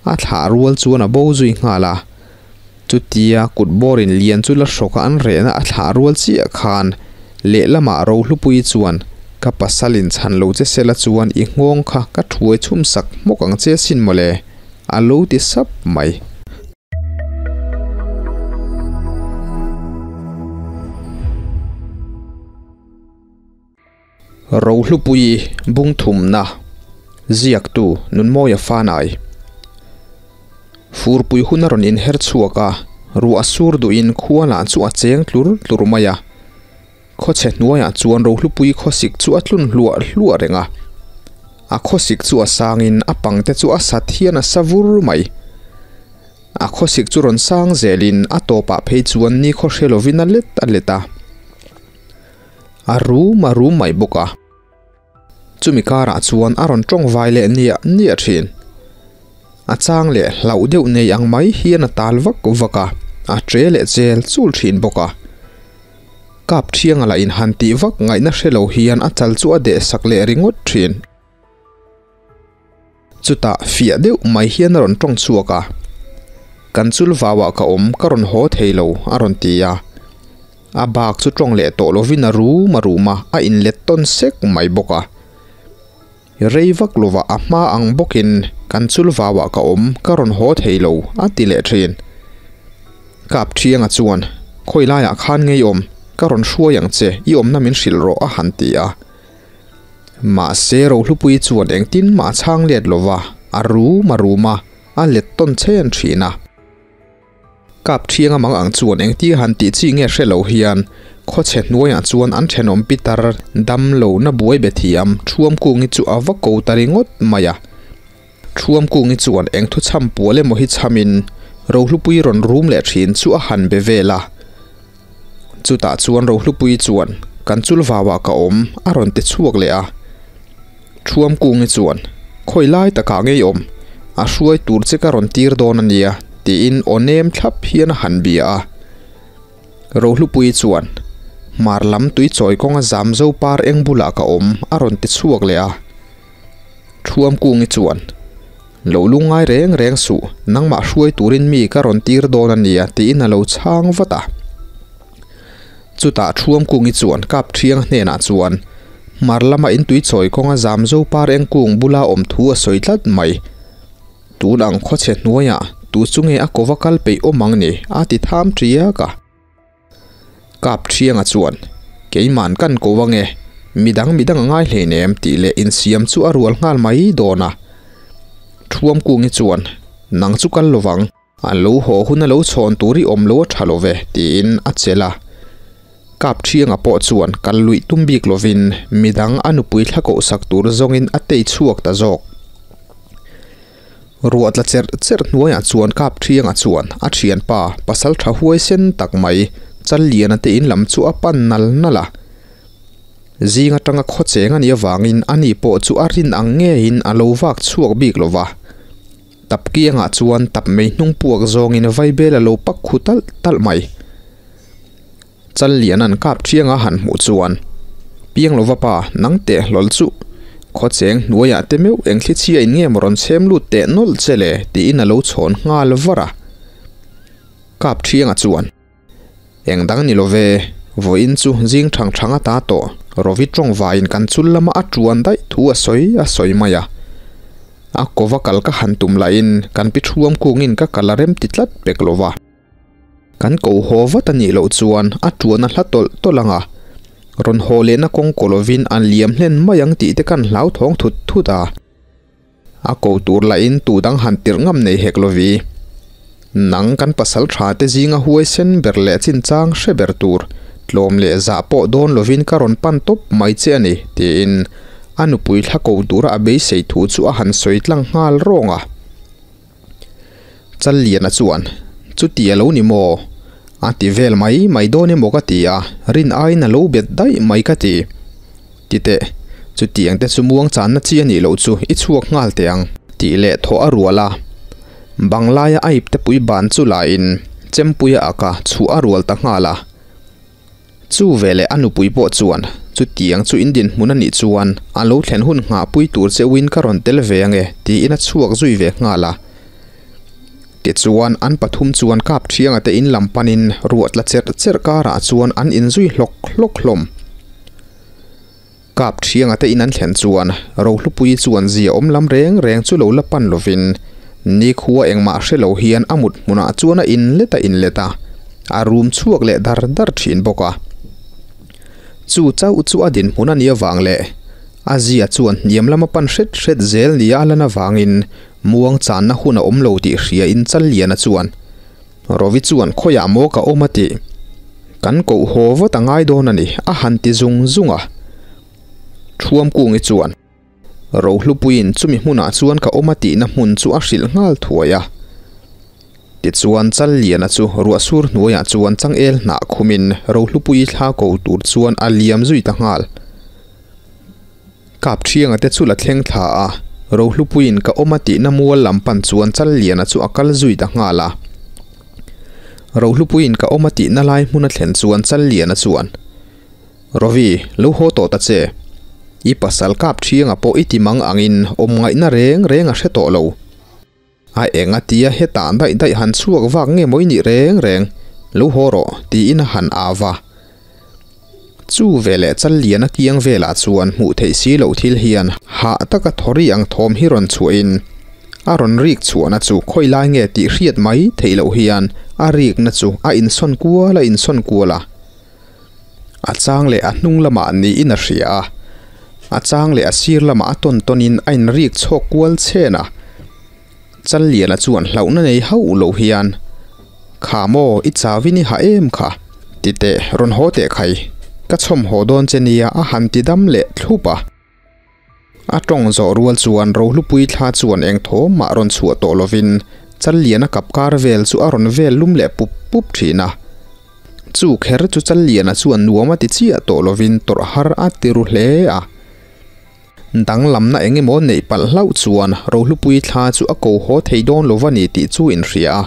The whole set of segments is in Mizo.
A thlah rual chuan a bo zui nghal a. Chutia kut bawrin lian chu la hrawka an rehna a thlah rual chiah khan lehlamah Rohlupuii chuan ka pasalin chhan lo che sela chuan i nghawng kha ka thuai chhum sak hmawk ang che sin mawle a lo ti sap mai. Rohlupuii bungthumna ziaktu Nunmawia Fanai Furpui hun a rawn inher chhuak a, ruah sur duhin khua lah chu a cheng tlur tlur mai a. Khawchhe hnuaiah chuan Rohlupuii khawsik chu a tlun hluah hluah reng a. A khawsik chu a sangin a pangte chu a sat hian a sa vur mai. A khawsik chu rawn sang zelin a tawpah phei chuan nikhaw hre lovin a let a let a. A rum a rum mai bawk a. Chumi karah chuan a rawn tawng vai leh niah niah thin. A chang leh hlauh deuh nei ang mai hian a tal vak vak a, a che leh chel chul thin bawk a. Kap thianga lah in han tih vak ngaihna hre lo hian a chal chu a deh sak leh ringawt thin. Chutah fiah deuh mai hian a rawn tawng chhuak a, Kan chul vauah ka awm, ka rawn haw thei lo, a rawn ti a. A bak chu tawng leh tawh lovin a rum a rum a, a inlet tawn sek mai bawk a. Rei vak lovah a hma ang bawkin, Kan chul vauah ka awm, ka rawn haw thei lo, a ti leh thin. Kap Thianga chuan, Khawi laiah khan ngei awm, ka rawn hruai ang che, i awmna min hrilh rawh, a han ti a. Mahse Rohlupuii chuan engtin mah a chhang let lo va, a rum a rum a, a let tawn chhen thin a. Kap thianga mang ang chuan engti han tih chi nge hre lo hian khawchhe hnuaiah chuan an thenawm pitar dam lo na buai be thiam Thuamkungi chu a va ko ta ringawt mai a. Thuamkungi chuan eng thu chham pual emaw hi chhamin Rohlupuii rawn rum leh thin chu a han be vel a. Chutah chuan Rohlupuii chuan, Kan chul vauah ka awm, a rawn ti chhuak leh a. Thuamkungi chuan, Khawi lai takah ngei awm, a hruai tur che ka rawn tir dawn a nia, tiin aw nem thlap hian a han bia a. Rohlupuii chuan, Hmar lam tui chawi kawnga zam zo par eng bulah ka awm, a rawn ti chhuak leh a. Thuamkungi chuan, Lo lungngai reng reng suh, nangmah hruai turin mi ka rawn tir dawn a nia tiin a lo chhang vat a. Chutah Thuamkungi chuan Kap Thiang hnenah chuan hmar lama intui chawi kawnga zam zo par eng kung bula awm thu a sawi tlat mai. Tun ang khawchhe hnuaiah tu chu nge a kova kal peih awm ang ni a ti tham tiak a. Kap Thianga chuan, Keiman kan ko ange, midang midang a ngai hleinem tih leh insiam chu a rual nghal mai dawn a. Thuamkungi chuan, Nang chu kal lovang, an lo haw hun a lo chhawn tur i awm lo a tha lo ve, tiin a chelh a. Kap Thianga pawh chuan kal luih tum bik lovin midang a nupui thla kohsak tur zawngin a tei chhuak ta zawk. Ruah tla cherh cherh hnuaiah chuan kap thiangah chuan a thianpa pasal tha huai sen tak mai Challiana te in lam chu a pan nal nal a. Zing atanga khaw cheng a nih avangin ani pawh chu a rin ang ngeiin a lo vak chhuak bik lo va. Tap kiangah chuan tap mei hnung puak zawngin vaibel a lo pak khu talh talh mai. Challiana'n kap thianga han hmuh chuan, Piang lova pa, nang teh hlawl chu. Khawcheng hnuaiah te meuh eng thli chhia in nge maw rawn chhem lut teh nawlh che le? tiin a lo chhawn nghal var a. Kap thianga chuan, Eng dang ni lo ve, vawiin chu zing thang thang a ta tawh, Rovi tawng vaiin kan chul lama a tuan daih thu a sawi a sawi mai a. A kova kal ka han tum lahin kan pi thuam kungin ka kal a rem ti tlat pek lo va. Kan ko haw vat a nih loh chuan a tuan a hla tawlh tawlh ang a, rawn haw lehna kawng kaw lovin an liam hlen mai ang tih te kan hlauthawng thut thut a. A ko tur lahin tu dang han tirh ngam nei hek lovi. Nang kan pasal tha te zinga huai sen ber leh chinchang hre ber tur tlawm leh zah pawh dawn lovin ka rawn pan tawp mai che a ni, tiin a nupui thla ko tura a beisei thu chu a han sawi tlang nghal rawng a. Challiana chuan, Chuti a lo ni maw? A ti vel mai mai dawn emaw ka ti a, rin aiin a lo bet daih mai ka ti. Ti teh, chutiang te chu muang channa chi a nih loh chu i chhuak nghal teh ang. Tih leh thawh a rual a. Banglaia a ipte pui ban chu lahin Chempuia a ka chhuah a rual ta nghal a. Chu veleh a nupui pawh chuan, Chutiang chu in dinhmun a nih chuan a lo thlen hun nghahpui tur che uin ka rawn tel ve ange, tiin a chhuak zui ve nghal a. Tichuan an pathum chuan Kapthianga te in lam panin ruah tla cherh cherh karah chuan an inzui hlawk hlawk hlawm. Kapthianga te in an thlen chuan Rohlupuii chuan zia awm lam reng reng chu lo la pan lovin nikhua engmah hre lo hian a mut hmunah chuan a inlet a inlet a, a rum chhuak leh dar dar thin bawk a. Chu chauh chu a dinhmun a nih avang leh a zia chuan hniam lama pan hret hret zel nia a lan avangin Muang channa hun a awm lo tih hria in Challiana chuan, Rovi chuan khawiah maw ka awm a tih? Kan koh haw vat a ngai dawn a ni, a han ti zung zung a. Thuamkungi chuan, Rohlupuiin chumi hmunah chuan ka awm a tihna hmun chu a hrilh nghal thuai a. Tichuan Challiana chu ruahsur hnuaiah chuan changel hnah khumin Rohlupuii thla ko tur chuan a liam zui ta nghal. Kapthianga te chu la thleng thla a, Rohlupuiin ka awm a tihna mual lam pan chuan Challiana chu a kal zui ta nghal a. Rohlupuiin ka awm a tihna lai hmun a thlen chuan Challiana chuan, Rovi, lo haw tawh ta che. I pasal Kapthianga pawh i ti mang angin awm ngaihna reng reng a hre tawh lo. A eng a tia hetah daih daih han chhuak vak nge mawi nih reng reng, lo haw rawh tiin a han au va. Chu veleh Challiana kiang velah chuan hmuh theih si loh thil hian hah taka thawri ang thawm hi rawn chhuahin a rawn rik chhuahna chu khawi lai nge tih hriat mai theih loh hian a rikna chu a insawn kual a insawn kual a. A chang leh a hnung lamah niin a hria a, a chang leh a sir lamah a tawn tawnin a inrik chhawk kual chhen a. Challiana chuan hlauhna nei hauh lo hian, Kha maw, i chauin i ha em kha? Ti teh, rawn haw teh khai, ka chhawm haw dawn che nia a han ti dam leh thlup a. A tawng zawh rual chuan Rohlupui thla chuan eng thawm mah rawn chhuah tawh lovin Challiana kap kar vel chu a rawn vel lum leh pup pup thin a. Chu kher chu Challiana chuan nuam a ti chiah tawh lovin tawrh har a ti ru hle a. Danglamna eng emaw neih palh hlauh chuan Rohlupui thla chu a ko haw thei dawn lo va ni tih chu inhria a.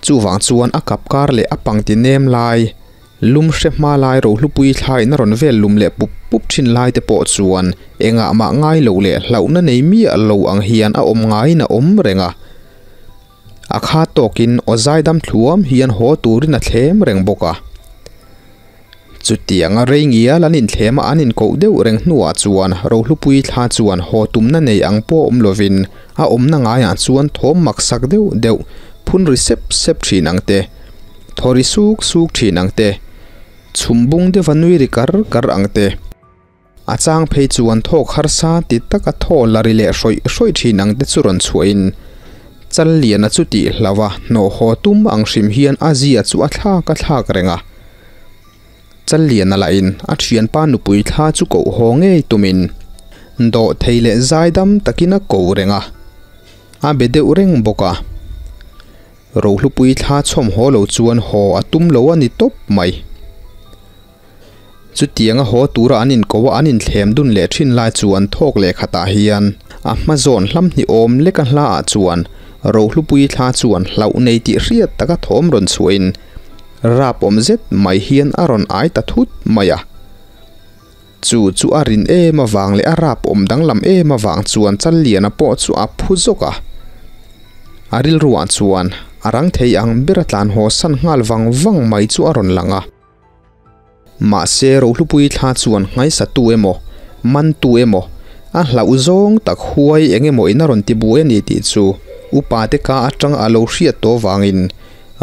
Chuvang chuan a kap kar leh a pangti nem lai, lum hre hma lai rohlupui thlaiin a rawn vel lum leh pup pup thin lai te pawh chuan engah mah ngai lo leh hlauhna nei miah lo ang hian a awm ngaiin a awm reng a. A kha tawkin aw zaidam thluam hian haw turin a thlem reng bawk a. Chutianga rei ngial an inthlem a an inkoh deuh reng hnuah chuan Rohlupui thla chuan haw tumna nei ang pawh awm lovin a awmna ngaiah chuan thawm maksak deuh deuh phun ri sep sep thin ang te, thaw ri suk suk thin ang te, chhum bung deuha nui ri kar kar ang te. A chang phei chuan thawk harsa ti taka thaw la ri leh hrawih hrawih thin ang te chu rawn chhuahin Challiana chu tih hlauh a hnawh haw tum ang hrim hian a zia chu a thlak a thlak reng a. Challiana lahin a thianpa nupui thla chu koh haw ngei tumin dawh thei leh zaidam takin a ko reng a, a be deuh reng bawk a. Rohlupui thla chhawm haw lo chuan haw a tum lo a ni tawp mai. Chutianga haw tura an inko a an inthlem dun leh thin lai chuan thawk leh khatah hian a hma zawn hlam hnih awm leka hlaah chuan Rohlupui thla chuan hlauh nei tih hriat taka thawm rawn chhuahin rap awm zet mai hian a rawn ai ta thut mai a. Chu chu a rin em avang leh a rap awm danglam em avang chuan Challiana pawh chu a phu zawk a. A rilruah chuan a rang thei ang bera tlan haw san nghal vang vang mai chu a rawn lang a. Mahse Rohlupui thla chuan nghaisa tu emaw, man tu emaw, a hlauh zawng tak huai eng emaw in a rawn ti buai a ni tih chu upa te ka atanga a lo hriat tawh vangin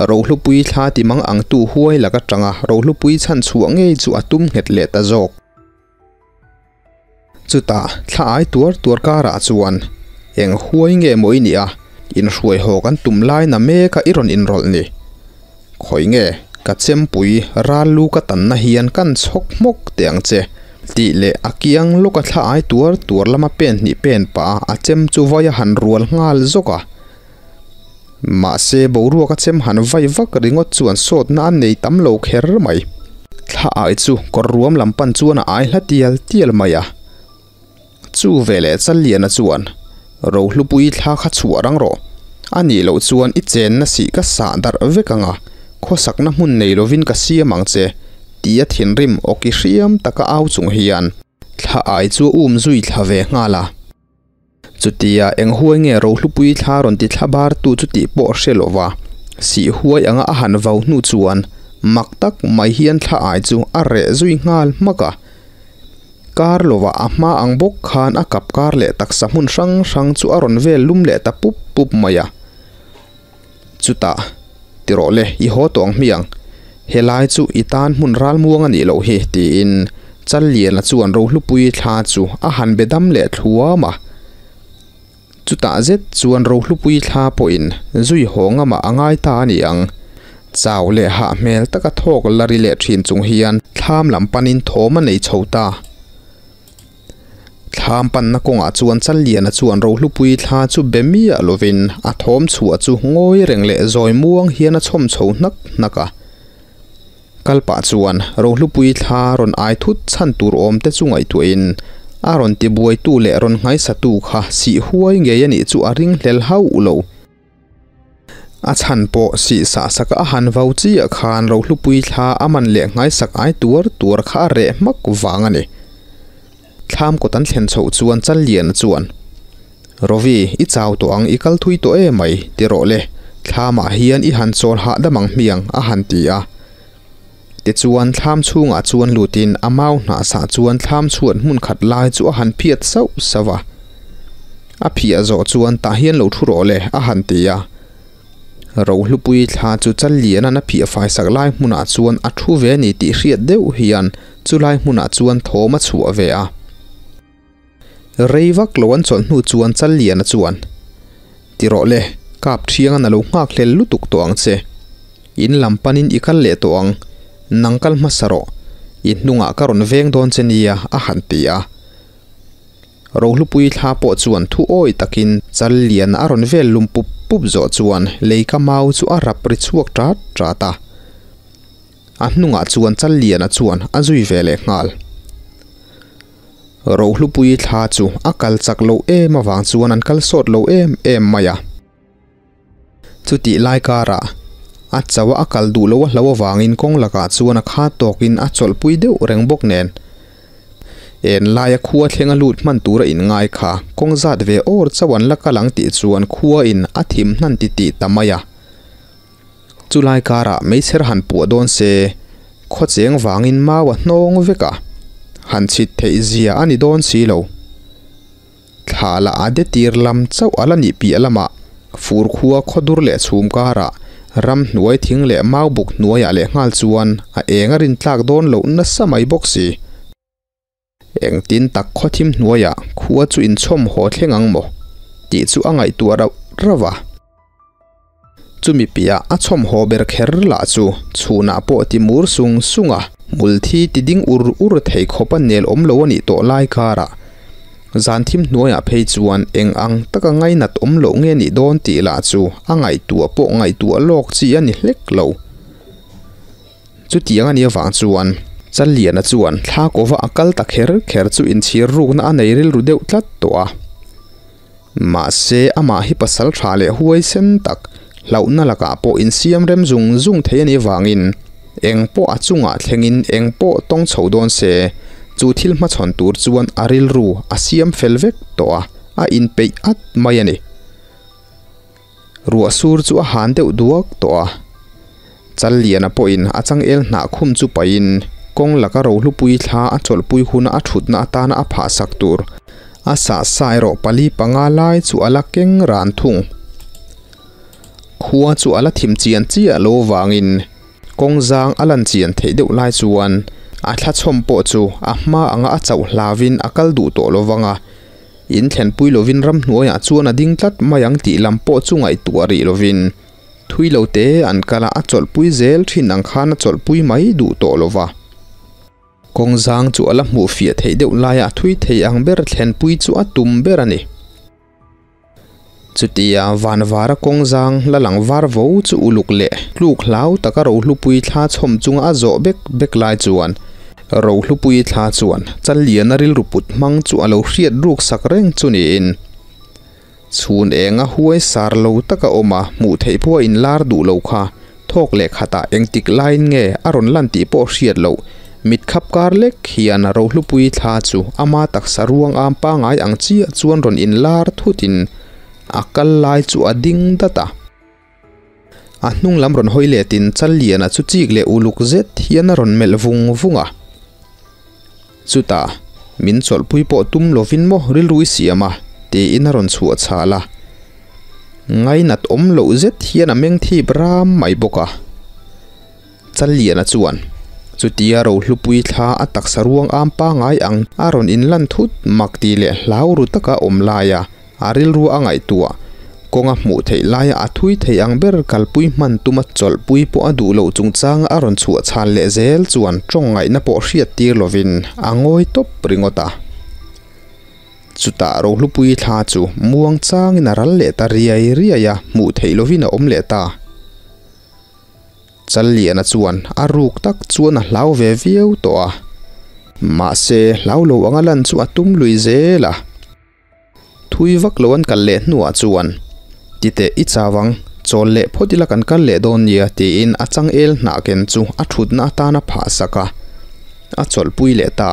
Rohlupui thla ti mang ang tu huai lak atanga Rohlupui chhan chhuah ngei chu a tum nghet leh ta zawk. Chutah thla ai tuar tuar karah chuan eng huai nge maw i nih a, inhruai haw kan tum lai na mek a i rawn inrawlh ni. Khawi nge ka chempui ral lu ka tanna hian kan chhawk hmawk teh ang che tih leh a kiang lawka thla ai tuar tuar lama pen hnih pen pah a a chem chu vai a han rual nghal zawk a. Mahse, boruak a chem han vai vak ringawt chuan sawtna a nei tam lo kher mai. Thla ai chu kawr ruam lam pan chuan a ai hla tial tial mai a. Chu veleh Challiana chuan, Rohlupui thla kha chhuah rang rawh. A nih loh chuan i chenna sih ka sah darh vek ang a, khawsakna hmun nei lovin ka siam ang che, tia thinrim awki hriam taka au chung hian thla ai chu a um zui thla ve nghal a. Chutia eng huai nge Rohlupuii thla rawn ti thla bar tu chu tih pawh hre lova sih huai anga a han vau hnu chuan mak tak mai hian thla ai chu a reh zui nghal hmak a. Kar lovah a hma ang bawk khan a kap kar leh taksa hmun hrang hrang chu a rawn vel lum leh ta pup pup mai a. Chutah, Ti rawh le, i haw tawh ang hmiang. Helai chu i tan hmun ralmuang a nih loh hi, tiin Challiana chuan Rohlupuii thla chu a han be dam leh thluam a. Chutah zet chuan Rohlupuii thla pawhin zui haw ngamah a ngai ta a ni ang. Chau leh hah hmel taka thawk la ri leh thin chung hian thlam lam panin thawm a nei chho ta. Thlam panna kawngah chuan Challiana chuan Rohlupuii thla chu be miah lovin a thawm chhuah chu ngawi reng leh zawi muang hian a chhawm chho hnak hnak a. Kal pah chuan Rohlupuii thla rawn ai thut chhan tur awm te chu ngaihtuahin a rawn ti buaitu leh rawn nghaisatu kha sih huai ngei a nih chu a ring hlel hauh lo. A chhan pawh sih sah sak a han vau chiah khan Rohlupui thla a man leh nghaisak ai tuar tuar kha a reh hmak vang a ni. Thlam kawt an thlen chhoh chuan Challiana chuan, Rovi, i chau tawh ang, i kal thui tawh em mai, ti rawh le, thlamah hian i han chawl hahdam ang hmiang, a han ti a. Tichuan thlam chhungah chuan lutin a mau hnah sah chuan thlam chhuat hmun khat lai chu a han phiat sauh sauh a. A phiah zawh chuan tah hian lo thu rawh le a han ti a. Rohlupui thla chu Challiana'n a phiah fai sak lai hmunah chuan a thu ve a ni tih hriat deuh hian chulai hmunah chuan thawm a chhuah ve a. Rei vak lo an chawlh hnu chuan Challiana chuan, Ti rawh le, kap thiangan a lo nghak hlel lutuk tawh ang che. In lam panin i kal leh tawh ang, nang kal hmasa rawh. I hnungah ka rawn veng dawn che nia, a han ti a. Rohlupui thla pawh chuan thu awi takin Challiana a rawn vel lum pup pup zawh chuan leika mau chu a rap ri chhuak ṭat ṭat a. A hnungah chuan Challiana chuan a zui ve leh nghal. Rohlupui thla chu a kal chak loh em avang chuan an kal sawt lo em em mai a. Chutih lai karah a chauh a kal duh loh a hlo avangin kawng lakah chuan a kha tawkin a chawlhpui deuh reng bawk nen. En laia khua thlenga lut hman tura inngai kha kawng zat ve awr chauh an la kal ang tih chuan khua in a thim hnan ti tih ta mai a. Chulai karah meichher han puah dawn se, khawcheng vangin mau a hnawng vek a, han chhit theih zia a ni dawn si lo. Thla la a de tir lam chauh a la nih piah lamah fur khua khawdur leh chhum karah ramhnuai thing leh mau buk hnuaiah leh nghal chuan a eng a rin tlak dawn loh nasa mai bawk si. Engtin tak khawthim hnuaiah khua chu inchhawm haw thleng ang maw? tih chu a ngaihtuah rauh rauh a. Chumi piah a chhawm haw ber kher lah chu chhunah pawh ti mur sung sung a, hmulthi ti ding ur ur thei khawp a nel awm lo a nih tawh lai karah zan thim hnuaiah phei chuan eng ang taka ngainat awm loh nge nih dawn tih lah chu a ngaihtuah pawh ngaihtuah lawk chi a ni hlek lo. Chutiang a nih avang chuan Challiana chuan thla kova a kal ta kher kher chu inchhir rukna a nei rilru deuh tlat tawh a. Mahse amah hi pasal tha leh huaisen tak hlauhna lakah pawh insiam rem zung zung thei a nih avangin eng pawh a chungah thlengin eng pawh tawng chho dawn se chu thil hmachhawn tur chuan a rilru a siam fel vek tawh a, a inpeih at mai a ni. Ruah sur chu a han deuh duak tawh a, Challiana pawhin a changel hnah khum chu pahin kawng laka rohlupui thla a chawlhpui huna a thutna atana a phah sak tur a sah sa erawh pali panga lai chu a la keng ran thung. Khua chu a la thim chian chiah lo vangin kawng zang a lan chian theih deuh lai chuan a thla chhawm pawh chu a hma anga a chauh hlauvin a kal duh tawh lo vang a, In thlenpui lovin ramhnuaiah chuan a ding tlat mai ang tih lam pawh chu ngaihtuah rih lovin thui lo te an kal a, a chawlhpui zel thin ang khan a chawlhpui mai duh tawh lo va. Kawng zang chu a la hmuh fiah theih deuh laia a thui thei ang ber thlenpui chu a tum ber a ni. Chutia vanvara kawng zang la lang var vo chu uluk leh tluk hlau taka rohlupui thla chhawm chunga a zawh bek bek lai chuan Rohlupui thla chuan Challiana rilru put hmang chu a lo hriat ruk sak reng chu niin chhun enga huai sar lo taka awm a hmuh theih pawh a inlar duh lo kha thawk leh khatah engtik laiin nge a rawn lan tih pawh hriat loh. Mit khap kar lek hian Rohlupuii thla chu ama taksa ruang am pangai ang chiah chuan rawn inlar thutin a kal lai chu a ding dat a. A hnung lam rawn hawi letin Challiana chu chik leh uluk zet hian a rawn melh vung vung a. Chutah, Min chawlhpui pawh tum lovin maw rilru i siam a? tiin a rawn chhuah chhal a. Ngainat awm loh zet hian a meng thip ram mai bawk a. Challiana chuan, Chutia Rohlupui thla a taksa ruang am pangai ang a rawn inlan thut mak ti leh hlau ru taka awm laia a rilru a ngaihtuah kawnga hmuh theih laia a thui thei ang ber kalpui hman tuma chawlhpui pawh a duh loh chungchanga a rawn chhuah chhan leh zel chuan tawng ngaihna pawh hriat tir lovin a ngawi tawp ringawt a. Chutah Rohlupui thla chu muang changin a ral leh ta riai riai a, hmuh theih lovin a awm leh ta. Challiana chuan a ruk tak chuan a hlau ve viau tawh a, mahse hlau lo anga lan chu a tum lui zel a. Thui vak lo an kal leh hnuah chuan, Titeh i chau ang, chawl leh phawt ila kan kal leh dawn nia tiin a changel hnah ken chu a thutna atan a phah sak a, a chawlhpui leh ta.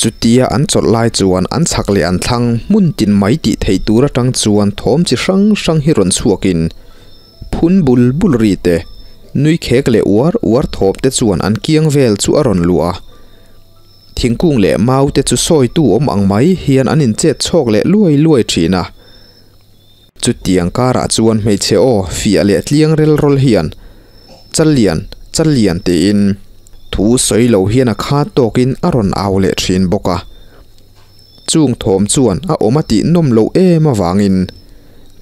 Chutia an chawlh lai chuan an chhak leh an thlang hmun tin mai tih theih tur atang chuan thawm chi hrang hrang hi rawn chhuakin phun bul bul ri te, nui khek leh uar uar thawp te chuan an kiang vel chu a rawn luah a. Thingkung leh mau te chu sawitu awm ang mai hian an inchet chhawk leh luai luai thin a. Chutiang karah chuan hmeichhe aw fiah leh tliang rel rawl hian, Challian, Challian tiin thu sawi lo hian a khat tawkin a rawn au leh thin bawk a. Chung thawm chuan a awm a tih nawm loh em avangin,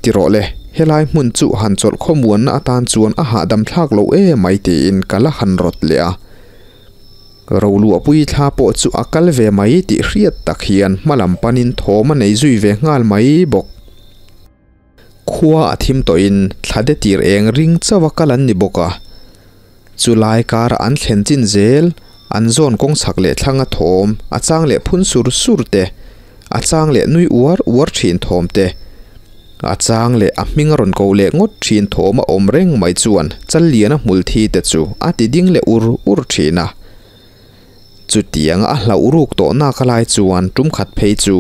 Ti rawh le, helai hmun chu han chawlh khawmuanna atan chuan a hahdam thlak loh em mai tiin ka la han rawt leh a. Roluahpui thla pawh chu a kal ve mai tih hriat tak hian hmalam panin thawm a nei zui ve nghal mai bawk. Khua a thim tawhin thla de tir eng ring chauh a kal an ni bawk a. Chulai kara an thlen chin zel, an zawn kawng chhak leh thlang a thawm, a chang leh phun sur sur te, a chang leh nui uar uar thin thawm te, a chang leh a hming a rawn ko leh ngawt thin thawm a awm reng mai chuan Challiana hmul thi te chu a ti ding leh ur ur thin a. Chutianga a hlauh ruk tawh nak a lai chuan tum khat phei chu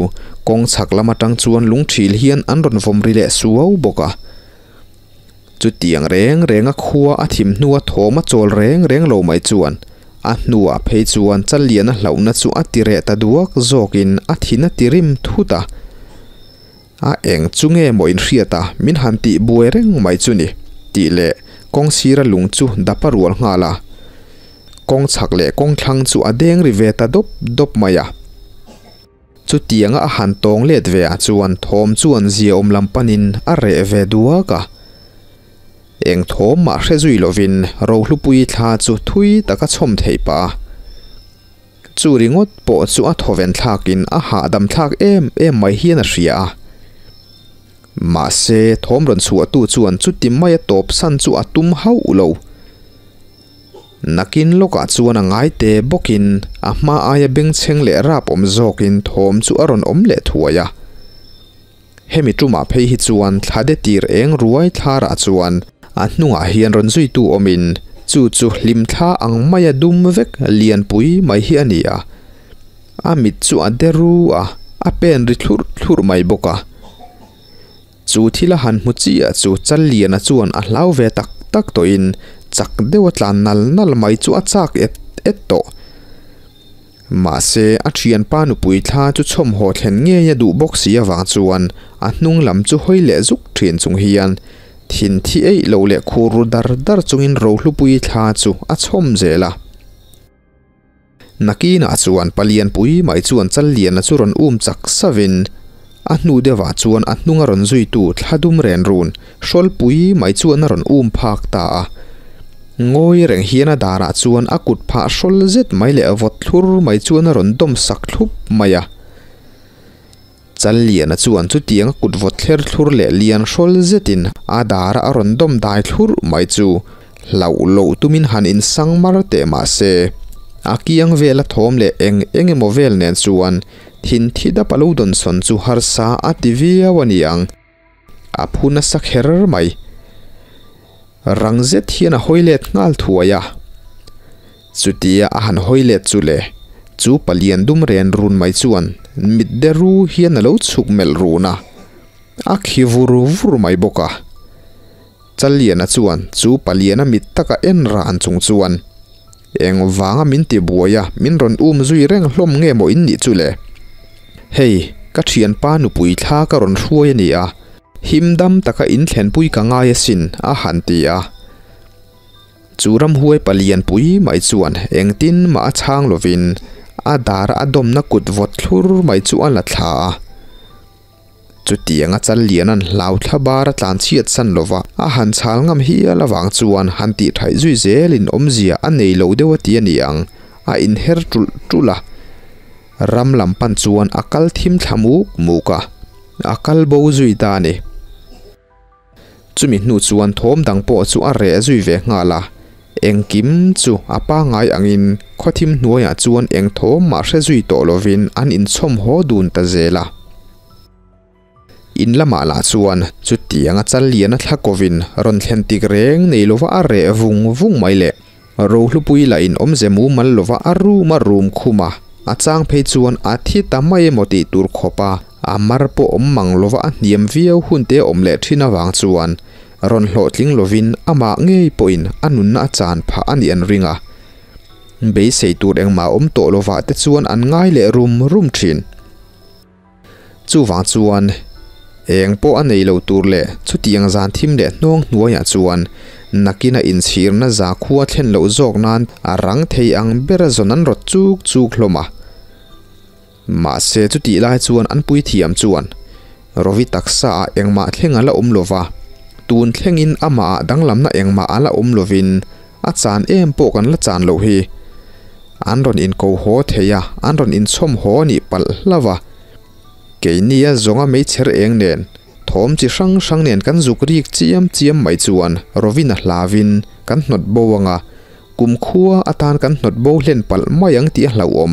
kawng chhak lam atang chuan lung thil hian an rawn vawm ri leh suau bawk a. Chutiang reng renga khua a thim hnua thawm a chawl reng reng lo mai chuan a hnuah phei chuan Challiana hlauhna chu a ti reh ta duak zawkin a thin a ti rim thut a. A eng chu nge maw inhriat a min han tih buai reng mai chu ni tih leh kawng sira lung chu dap a rual nghal a. Kawng chhak leh kawng thlang chu a deng ri ve ta dawp dawp mai a. Chutianga a han tawng let ve ah chuan thawm chuan zia awm lam panin a reh ve duak a. Eng thawm mah hre zui lovin Rohlupui thla chu thui taka chhawm theih pah a. Chu ringawt pawh chu a thawven thlakin a hahdam thlak em em mai hian a hria a. Mahse thawm rawn chhuahtu chuan chuti maia tawp san chu a tum hauh lo. Nakin lawkah chuan a ngai te bawkin a hma aia bengchheng leh rap awm zawkin thawm chu a rawn awm leh thuai a. Hemi tumah phei hi chuan thla de tir eng ruai thlarah chuan a hnungah hian rawn zuitu awmin chu chu hlim thla ang maia dum vek lianpui mai hi a ni a. A mit chu a de ru a, a pen ri thlurh thlurh mai bawk a. Chu thil a han hmu chiah chu Challiana chuan a hlau ve tak tak tawhin chak deuh a tlan nal nal mai chu a chak et et tawh. Mahse, a thianpa nupui thla chu chhawmhaw thlen ngei a duh bawk si avang chuan a hnung lam chu hawi leh zuk thin chung hian thin thi eih lo leh khur ru dar dar chungin Rohlupui thla chu a chhawm zel a. Nakinah chuan Palianpui mai chuan Challiana chu rawn um chak savin a hnu deuhah chuan a hnunga rawn zuitu thla dum ren run Hrawlpui mai chuan a rawn um phak ta a. Ngawi reng hian a darah chuan a kut phah hrawl zet mai leh vawt thlur mai chuan a rawn dawm sak thlup mai a. Challiana chuan chutiang a kut vawt thler thlur leh lian hrawl zetin a dara a rawn dawm dai thlur mai chu hlauh loh tumin han insang mar teh mah se, a kiang vela thawm leh eng eng emaw vel nen chuan thin thi dap a lo dawnsawn chu harsa a ti viau a ni ang. A phu nasa kher mai. Rang zet hian a hawi let nghal thuai a. Chutia a han hawi let chu le, chu palian dum ren run mai chuan mit de ru hian a lo chhuk melh run a, a khi vur vur mai bawk a. Challiana chuan chu paliana mit taka en ran chung chuan, Eng vanga min ti buai a, min rawn um zui reng hlawm nge maw in nih chu le? Hei, ka thianpa nupui thla ka rawn hruai a ni a, him dam taka in thlenpui ka ngai asin, a han ti a. Chu ramhuai palian pui mai chuan engtin mah a chhang lovin a dara a dawmna kut vawt thlur mai chu a la thla a. Chutianga chal lian an hlau thla bar a tlan chhiat san lova a han chhal ngam hial avang chuan han tih thaih zui zelin awmzia a nei lo deuh a ti a ni ang, a inher ṭulh ṭulh a. Ram lam pan chuan a kal thim thla muk muk a, a kal bo zui ta a ni. Chumi hnu chuan thawm dang pawh chu a reh zui ve nghal a, engkim chu a pangngai angin khawthim hnuaiah chuan eng thawm mah hre zui tawh lovin an inchhawm haw dun ta zel a. In lamah lah chuan chutianga chal lian a thla kovin rawn thlen tik reng nei lova a reh vung vung mai le. Rohlupui lah in awmze mumal lova a room a room khum a, a chang phei chuan a thi ta mai emaw tih tur khawp a, a mar pawh awm mang lova a hniam viau hun te awm leh thin avang chuan rawn hlawhtling lovin amah ngei pawhin a nunna a chan phah a nih an ring a. Beisei tur engmah awm tawh lovah te chuan an ngai leh rum rum thin. Chuvang chuan eng pawh a nei lo tur leh chutiang zan thim leh hnawng hnuaiah chuan nakina inchhirna zakhua thlen loh zawk nan a rang thei ang bera zawn an rawt chuk chuk hlawm a. Mahse chutih lai chuan an puithiam chuan Rovi taksa ah engmah thleng a la awm lova, tun thlengin amah ah danglamna engmah a la awm lovin a chan em pawh kan la chan loh hi. An rawn inko haw thei a, an rawn inchhawm haw a nih palh hlauh a. Keini a zawnga meichher eng nen, thawm chi hrang hrang nen kan zuk rik chiam chiam mai chuan Rovin a hlavin kan hnawt bo ang a, kumkhua atan kan hnawt bo hlen palh mai ang tih a hlauhawm.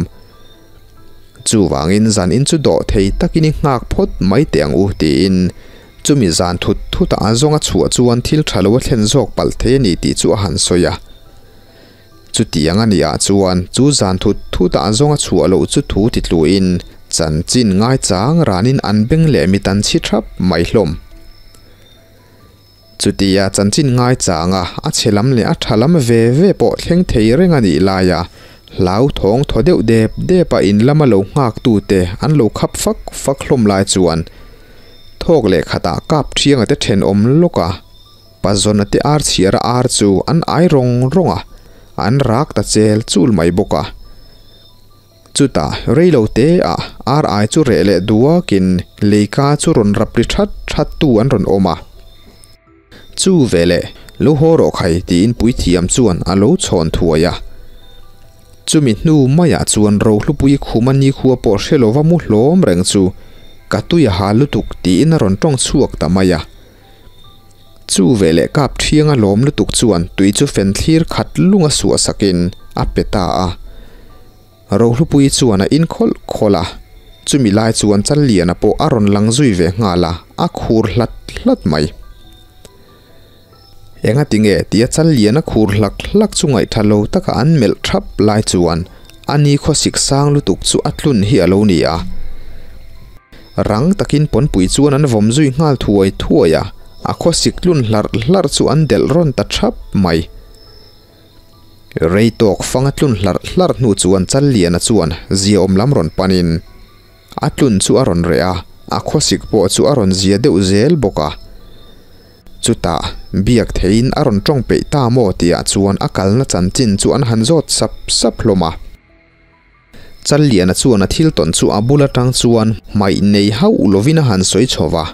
Chuvangin zan in chu dawh thei takin i nghak phawt mai teh ang u tiin chumi zan thut thut ah a zawnga chhuah chuan thil tha lo a thlen zawk palh thei a ni tih chu a han sawi a. Chutiang a nih ah chuan chu zan thut thut ah a zawnga chhuah loh chu thu ti tluin chanchin ngaichang ranin an beng leh mit an chhi thap mai hlawm. Chutia chanchin ngaichanga a chhe lam leh a tha lam ve ve pawh thleng thei reng a nih laia hlauthawng thaw deuh dep dep a in lama lo nghak tute an lo khap fak fak hlawm lai chuan thawk leh khatah kap thianga te thenawm lawk a, Pazawna te ar chhiara ar chu an ai rawng rawng a, an rak ta chel chul mai bawk a. Chutah reilo te ah ar ai chu reh leh duakin leika chu rawn rap ri that that tu an rawn awm a. Chu veleh lo haw rawh khai tiin puithiam chuan a lo chhawn thuai a. Chumi hnu maiah chuan Rohlupui khuma nikhua pawh hre lova mu hlawm reng chu ka tui a ha lutuk tiin a rawn tawng chhuak ta mai a. Chu veleh kap thianga lawm lutuk chuan tui chu fen thlir khat lunga suah sakin a pe ta a. Rohlupui chuan a in khawlh khawlh a, chumi lai chuan Challiana pawh a rawn lang zui ve nghal a, a khur hlat hlat mai. Enga tinge tia Challiana khur hlak hlak chu ngaihtha lo taka an melh thap lai chuan a ni khawsik sang lutuk chu a tlun hi a lo ni a. Rang takin pawnpui chuan an vawm zui nghal thuai thuai a, a khawsik tlun hlarh hlarh chu an delh rawn ta thap mai. Rei tawk fang a tlun hlarh hlarh hnu chuan Challiana chuan ziaawm lam rawn panin a tlun chu a rawn reh a, a khawsik pawh chu a rawn zia deuh zel bawk a. Chutah biak theiin a rawn tawng peih ta maw tihah chuan a kalna chanchin chu an han zawt sap sap hlawm a. Challiana chuan a thil tawn chu a bul atang chuan hmaih nei hauh lovin a han sawi chho va.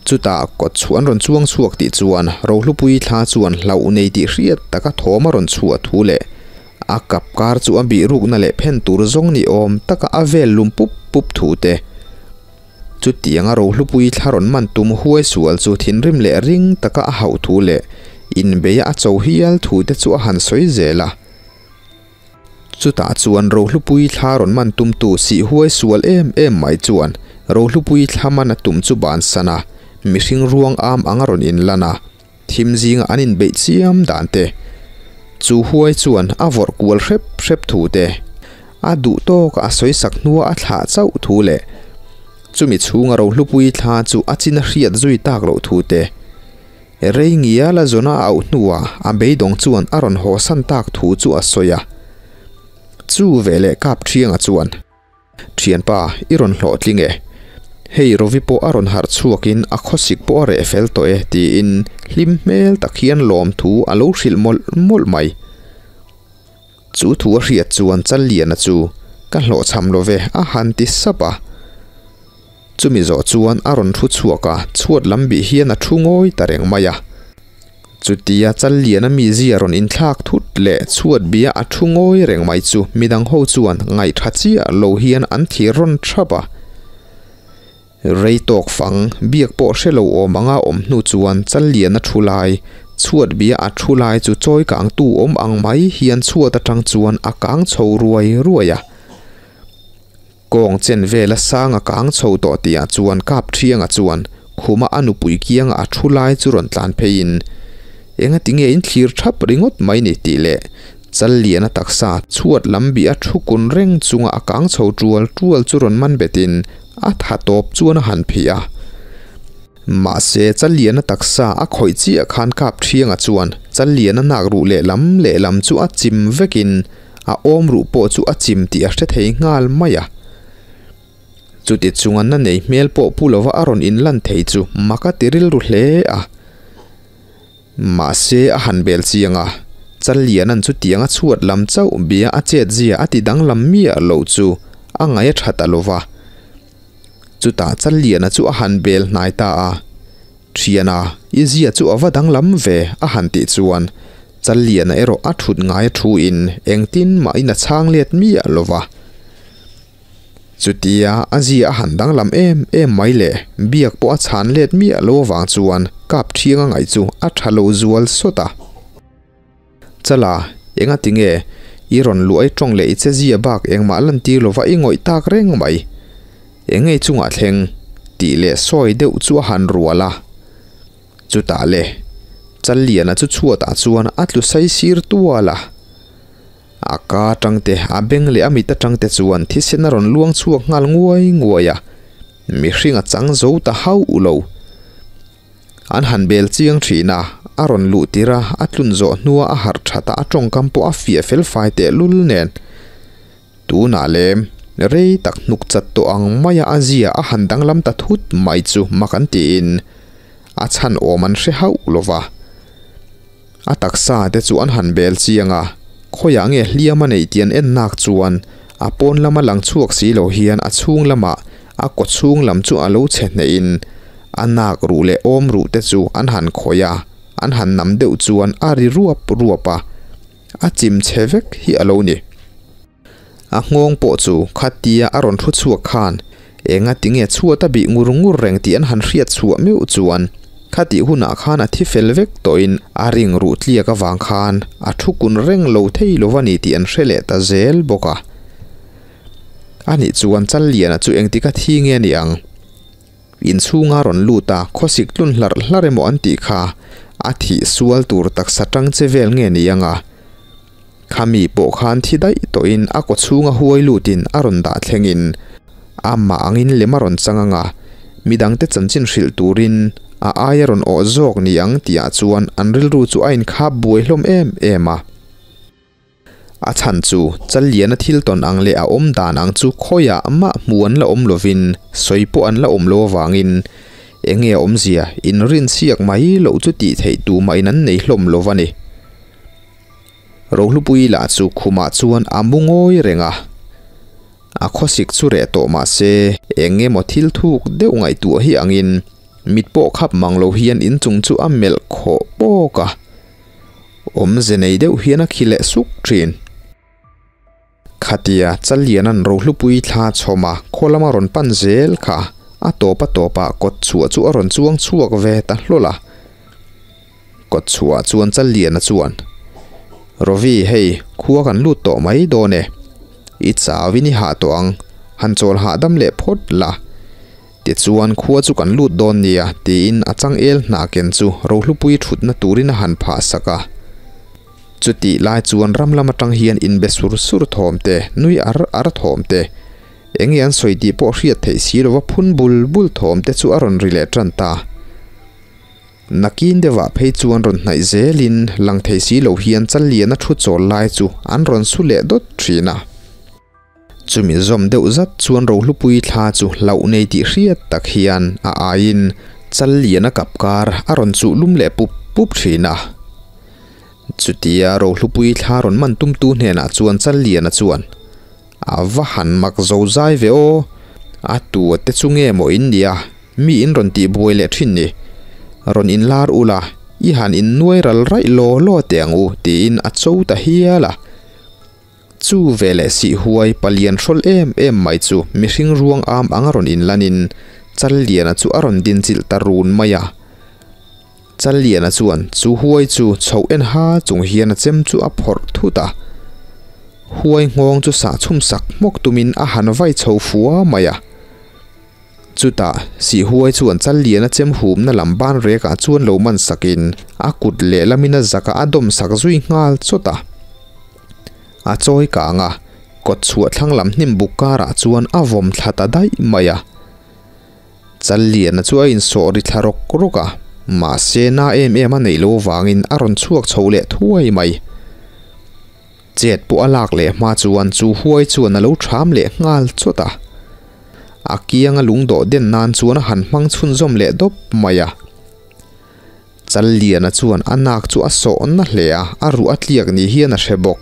Chutah kawt chu an rawn chuang chhuak tih chuan Rohlupui thla chuan hlauh nei tih hriat taka thawm a rawn chhuah thu leh a kap kar chu a bih rukna leh phen tur zawng ni awm taka a vel lum pup pup thu te. Chutianga Rohlupui thla rawn man tum huai sual chu thinrim leh ring taka a hauh thu leh inbeia a cho hial thu te chu a han sawi zel a. Chutah chuan Rohlupui thla rawn man tumtu sih huai sual em em mai chuan Rohlupui thla man a tum chu bansan a, mihring ruang am anga rawn inlan a, thim zinga an inbeih chiam dan te. Chu huai chuan a vawrh kual hrep hrep thu te, a duh tawka a sawi sak hnua a thlah chauh thu leh chumi chhunga rohlupui thla chu a chin a hriat zui tak loh thu te, rei ngiala zawna a auh hnuah a beidawng chuan a rawn haw san tak thu chu a sawi a. Chu veleh kap thianga chuan. Thianpa, i rawn hlawhtling e. Hei Rovi pawh a rawn harh chhuakin a khawsik pawh a reh fel tawh e tiin hlim hmel tak hian lawmthu a lo hrilh mawlh mawlh mai. Chu thu a hriat chuan Challiana chu ka hlawhchham lo ve a han ti sap a. Chumi zawh chuan a rawn thu chhuak a, chhuat lam bih hian a thu ngawi ta reng mai a. Chutia Challiana mizia rawn inthlak thut leh chhuat bia a thu ngawi reng mai chu midang ho chuan ngaihṭha chiah lo hian an thir rawn ṭhap a. Rei tawk fang biak pawh hre lo awm anga awm hnu chuan Challiana thu lai, chhuat bia a thu lai chu chawi kangtu awm ang mai hian chhuat aṭang chuan a kang chho ruai ruai a. Kawng chen vela sang a kang chho tawh tihah chuan kap thianga chuan khuma a nupui kianga a thu lai chu rawn tlan pheiin enga tinge in thlir thap ringawt mai ni tih leh chal lian a taksa chhuat lam bih a thu kun reng chunga a kang chho tual tual chu rawn man betin a tha tawp chuan a han phih a. Mahse chal lian a taksa a khawih chiah khan kap thianga chuan chal lian a nak ruh lehlam lehlam chu a chim vekin A awm ruh pawh chu a chim tih a hre thei nghal mai a. Chuti chunga na nei hmel pawh pu lova a rawn inlan thei chu mak a ti rilru hle a. Mahse a han bel chiang a, Challiana'n chutiang a chhuat lam chauh bia a chet zia a ti danglam miah loh chu a ngaih a tha ta lova. Chutah Challiana chu a han bel hnai ta a. Thiana, i zia chu a va danglam ve, a han tih chuan Challiana erawh a thut ngai a thu in engtin mahin a chhang let miah lo va. Chutia a zia a han danglam em em mai le, biak pawh a chhan let miah lo avang chuan kap thiang a ngaih chu a tha lo zual sawt a. Chala, enga tinge i rawn luai tawng leh i che zia bak engmah lantir lova i ngawih tak reng mai. Eng ngei chungah thleng tih leh sawi deuh chu a han rual a. Chutah le, Challiana chu chhuatah chuan a tlu sai sir tual a. A ka atang te, a beng leh a mit atang te chuan thisen a rawn luang chhuak nghal nguai nguai a, mihring a chang zo ta hauh lo. An han bel chiang thin a, a rawn luh tir a, a tlun zawh hnua a harh that a, a tawngkam pawh a fiah fel fai tehlul nen. Tunah lem, rei tak hnuk chat tawh ang maia a zia a han danglam ta thut mai chu mak an tiin a chhan awm an hre hauh lo va. A taksa te chu an han bel chiang a, khawiah nge hliam a neih tih an en nak chuan a pawn lama lang chhuak si lo hian a chhung lamah a kaw chhung lam chu a lo chhe hnehin a nak ruh leh awm ruh te chu an han khawih a, an han nam deuh chuan a ri ruap ruap a. A chim chhe vek hi a lo ni. A nghawng pawh chu khatia a rawn thu chhuak khan enga tinge chhuat a bih ngur ngur reng tih an han hriat chhuah meuh chuan khatih hunah khan a thi fel vek tawhin a ring ruh tliak avang khan a thu kun reng lo thei lo a ni tih an hre leh ta zel bawk a. Anih chuan Challiana chu engtika thi nge ni ang? Inchhunga rawn lut a, khawsik tlun hlarh hlarh emaw an tih kha a thih sual tur taksa tang che vel nge ni ang a? Khami pawh khan thi daih tawhin a kaw chhunga huai lutin a rawn dah thlengin amah angin lem a rawn chang ang a, midangte chanchin hrilh turin a aia rawn awh zawk ni ang tihah chuan an rilru chu a inkhap buai hlawm em em a. A chhan chu Challiana thil tawn ang leh a awm dan ang chu khawiah mah hmu an la awm lovin sawi pawh an la awm lo avangin eng nge a awmzia inrinsiak mai loh chu tih theih tumahin an nei hlawm lo va ni. Rohlupui lah chu khumah chuan a mu ngawi reng a, a khawsik chu reh tawh mah se eng emaw thil thuk deuh ngaihtuah hi angin mit pawh khap mang lo hian inchung chu a melh khawh pawk a. Awmze nei deuh hian a khi leh suk thin. Khatia Challiana'n rohlupui thla chhawm a khaw lama rawn pan zel kha a tawp a tawpah kawt chhuah chu a rawn chuang chhuak ve ta hlawl a. Kawt chhuah chuan Challiana chuan, Rovi hei khua kan lut tawh mai dawn e. I chauin i hah tawh ang, han chawl hahdam leh phawt la. Tichuan khua chu kan lut dawn nia tiin a changel hna ken chu rohlupui thutna turin a han phah sak a. Chutih lai chuan ram lam atang hian inbe sur sur thawm te, nui ar ar thawm te, eng nge an sawi tih pawh hriat theih si lova phun bul bul thawm te chu a rawn ri leh tan ta. Nakin deuhah phei chuan rawn hnaih zelin lang thei si lo hian Challiana thu chawl lai chu an rawn su leh dawt thin a. Chumi zawm deuh zat chuan Rohlupui thla chu hlauh nei tih hriat tak hian a aiin Challiana kap kar a rawn chuh lum leh pup pup thin a. Chutia Rohlupui thla rawn man tumtu hnenah chuan Challiana chuan, A va han mak zo zai ve aw! A tua te chu nge maw in nia, mi in rawn tih buai leh thin ni. Rawn inlar ula, i han innuai ral raih law law teh ang u tiin a cho ta hial a. Chu veleh sih huai palian hrawl em em mai chu mihring ruang am ang a rawn inlanin Challiana chu a rawn dinchilh ta run mai a. Challiana chuan chu huai chu chhoh en ha chung hian a chem chu a phawrh thut a. Huai nghawng chu sah chhum sak hmawk tumin a han vai chho fua mai a. Chutah, Sihhuai chuan Challiana chem humna lam ban rekah chuan lo man sakin a kut lehlamin a zakah a dawm sak zui nghal chawt a. A chawi kang a, kawt chhuah thlang lam hnim buk karah chuan a vawm thla ta daih mai a. Challiana chu a insawh ri thla rawk rawk a, mahse na em em a neih loh avangin a rawn chhuak chho leh thuai mai. Chet pawh a lak leh hma chuan chu huai chuan a lo ṭham leh nghal chawt a. A kianga lungdawh den nan chuan a han hmang chhunzawm leh dawp mai a. Challiana chuan a nak chu a sawh na hle a, a ruh a tliak ni hian a hre bawk.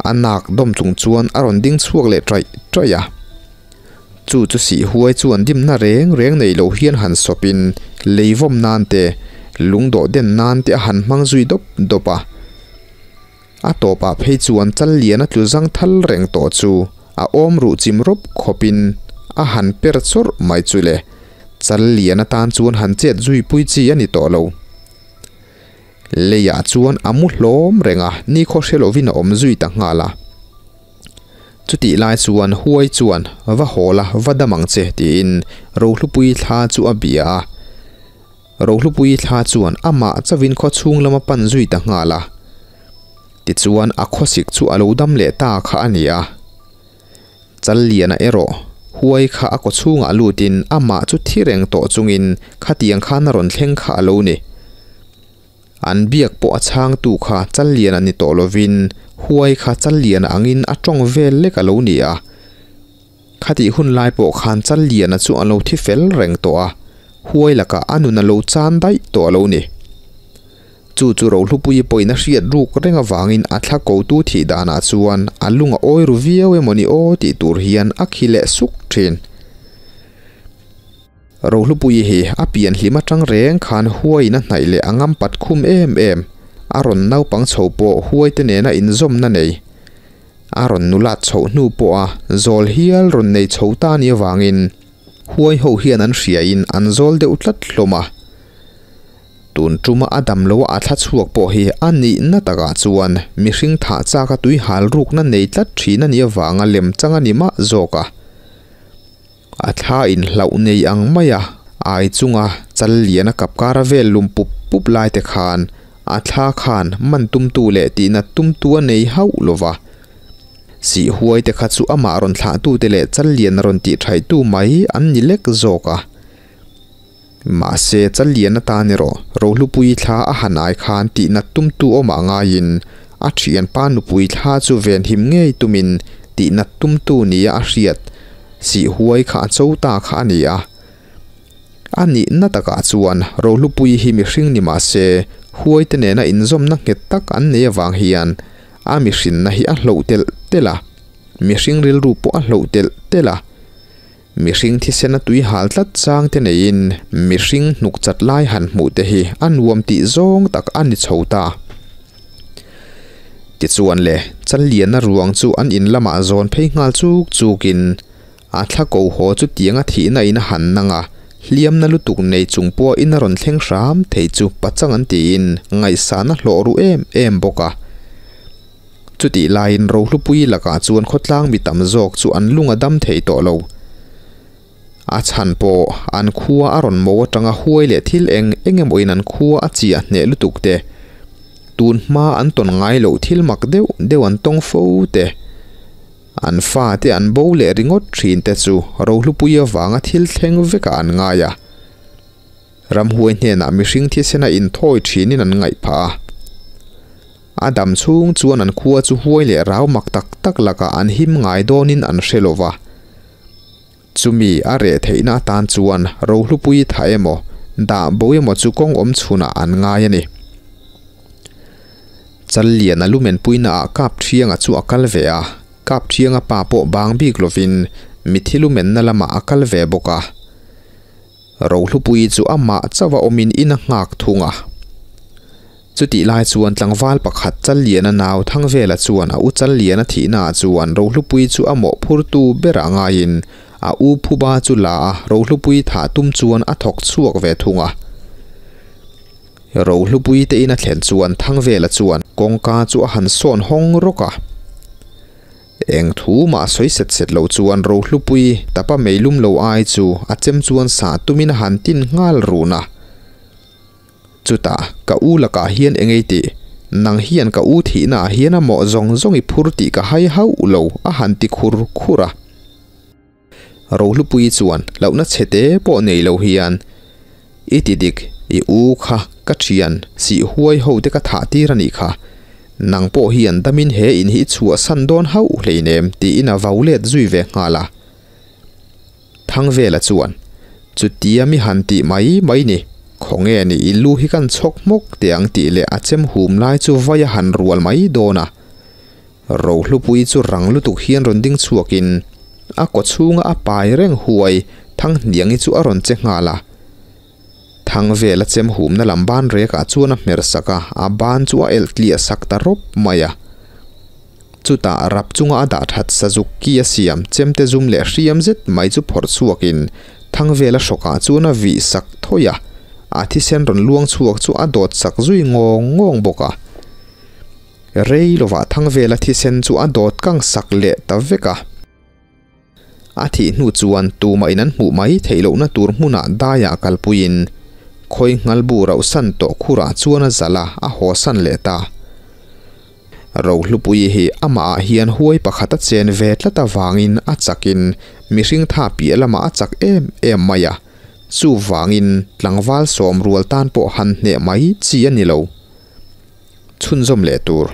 A nak dawm chung chuan a rawn ding chhuak leh ṭaih ṭaih a. Chu chu sih huai chuan dimna reng reng nei lo hian han sawpin leivawm nan te, lungdawh den nan te a han hmang zui dawp dawp a. A tawpah phei chuan Challiana tlu zang thal reng tawh chu a awm ruh chim rawp khawpin a han per chawrh mai chu le. Challiana tan chuan han chet zui pui chi a ni tawh lo. Leiah chuan a mu hlawm reng a, nikhaw hre lovin a awm zui ta nghal a. Chutih lai chuan Huai chuan, Va haw la, va dam ang che, tiin Rohlupui thla chu a bia a. Rohlupui thla chuan amah chauhin khaw chhung lama pan zui ta nghal a. Tichuan a khawsik chu a lo dam leh ta kha a ni a. Challiana erawh Huai kha a kaw chhungah lutin amah chu thi reng tawh chungin khatiang khan a rawn thleng kha a lo ni. An biak pawh a chhangtu kha Challiana ni tawh lovin Huai kha Challiana angin a tawng vel lek a lo ni a. Khatih hun lai pawh khan Challiana chu a lo thi fel reng tawh a, Huai lakah a nun a lo chan daih tawh a lo ni. Chu chu Rohlupuii pawhin a hriat ruk reng avangin a thla kotu thih danah chuan a lung a awi ru viau emawni aw tih tur hian a khi leh suk thin. Rohlupuii hi a pian hlim atang reng khan huaiin a hnaih leh a ngam pat khum em em. A rawn naupang chho pawh huaite nena inzawmna nei. A rawn nulat chhoh hnu pawha zawl hial rawn nei chho ta ni avangin huai ho hian an hriain an zawl deuh tlat hlawm a. Tun tuma a dam loa a thla chhuak pawh hi a nihna takah chuan mihring thah chaka tui hal rukna nei tlat thin a nih avanga lem chang a ni mah zawk a. A thla inhlauh nei ang maia ai chunga chal lian a kap kara vel lum pup pup lai te khan a thla khan man tumtu leh tihnat tumtu a nei hauh lo va. Sih huai te kha chu amah rawn thlahtute leh chal lian a rawn tihthaitu mai an ni lek zawk a. Mahse, Challian atan erawh Rohlupui thla a han ai khan tihnat tumtu awmah ngaiin a thianpa nupui thla chu venhim ngei tumin tihnat tumtu nia a hriat sih huai kha a cho ta kha a ni a. A nihna takah chuan Rohlupui hi mihring ni mahse huaite nena inzawmna nghet tak an nei avang hian a mihrinna hi a hloh telh telh a, mihring rilru pawh a hloh telh telh a. Mihring thisena tui hal tlat chang te neiin mihring hnuk chat lai han hmuh te hi a nuam tih zawng tak a ni chho ta. Tichuan le, Challiana ruang chu an in lamah zawn phei nghal chuk chukin a thla ko haw chu tianga thihna in a han nang a, hliamna lutuk nei chung pawh in a rawn thleng hram thei chu pachang an tiin ngaihsana hlawh ru em em bawk a. Chutih laiin Rohlupui lakah chuan khawtlang mi tam zawk chu an lung a dam thei tawh lo. A chhan pawh an khua a rawn mo atanga huai leh thil eng eng emaw in an khua a chiah hneh lutuk te. Tun hma an tawn ngai loh thil mak deuh deuh an tawng fo te, an fate an bo leh ringawt thin te chu rohlupui avanga thil thleng vekah an ngai a. Ramhuai hnenah mihring thisena inthawi thinin an ngaih phah a. A dam chhung chuan an khua chu huai leh rau mak tak tak lakah an him ngai dawnin an hre lo va. Chumi a reh theihna atan chuan rohlupui tha emaw, dah bo emaw chu kawng awm chhunah an ngai a ni. Challiana lumenpuinaah Kapthianga chu a kal ve a, Kapthianga pa pawh bang bik lovin mithi lumenna lamah a kal ve bawk a. Rohlupui chu amah chauh a awmin in a nghak thung a. Chutih lai chuan tlangval pakhat Challiana nau Thangvela chuan a u Challiana thihnaah chuan Rohlupui chu a mawhphurtu berah ngaiin a u Phuba chu la a, Rohlupui thah tum chuan a thawk chhuak ve thung a. Rohlupui te in a thlen chuan Thangvela chuan kawngka chu a han sawn hawng rawk a. Eng thu mah sawi set set lo chuan Rohlupui tapa meilum lo ai chu a chem chuan sah tumin a han tin nghal run a. Chutah, ka u lakah hian eng ei tih? Nang hian ka u thihnaah hian a mawh zawng zawng i phur tih ka hai hauh lo, a han ti khur khur a. Rohlupui chuan hlauhna chhe te pawh nei lo hian, I ti dik, i u kha ka thian sih huai ho te ka thah tir a nih kha. Nang pawh hian damin he in hi i chhuahsan dawn hauh hleinem, tiin a vau let zui ve nghal a. Thangvela chuan, Chutia mi han tih mai mai ni, khawnge ni i lu hi kan chhawk hmawk teh ang tih leh a chem hum lai chu vai a han rual mai dawn a. Rohlupui chu rang lutuk hian rawn ding chhuakin a kaw chhunga a pai reng huai Thanghniangi chu a rawn che nghal a. Thangvela chem humna lam ban rekah chuan a hmer sak a, a ban chu a elh tliah sak ta rawp mai a. Chutah rap chunga a dah that sazuk ki a siam chemte zum leh hriam zet mai chu phawrh chhuakin Thangvela hrawkah chuan a vih sak thawi a, a thisen rawn luang chhuak chu a dawt sak zui ngawng ngawng bawk a. Rei lovah Thangvela thisen chu a dawt kang sak leh ta vek a. A thih hnu chuan tumah in an hmuh mai theih lohna tur hmunah daiah kalpuiin khawi nghal bu rauhsan tawh khurah chuan a zalh a, a hawsan leh ta. Rohlupui hi amahah hian huai pakhat a chen ve tlat avangin a chakin mihring tha piah lamah a chak em em mai a, chuvangin tlangval sawm rual tan pawh han hneh mai chi a ni lo. Chhunzawm leh tur.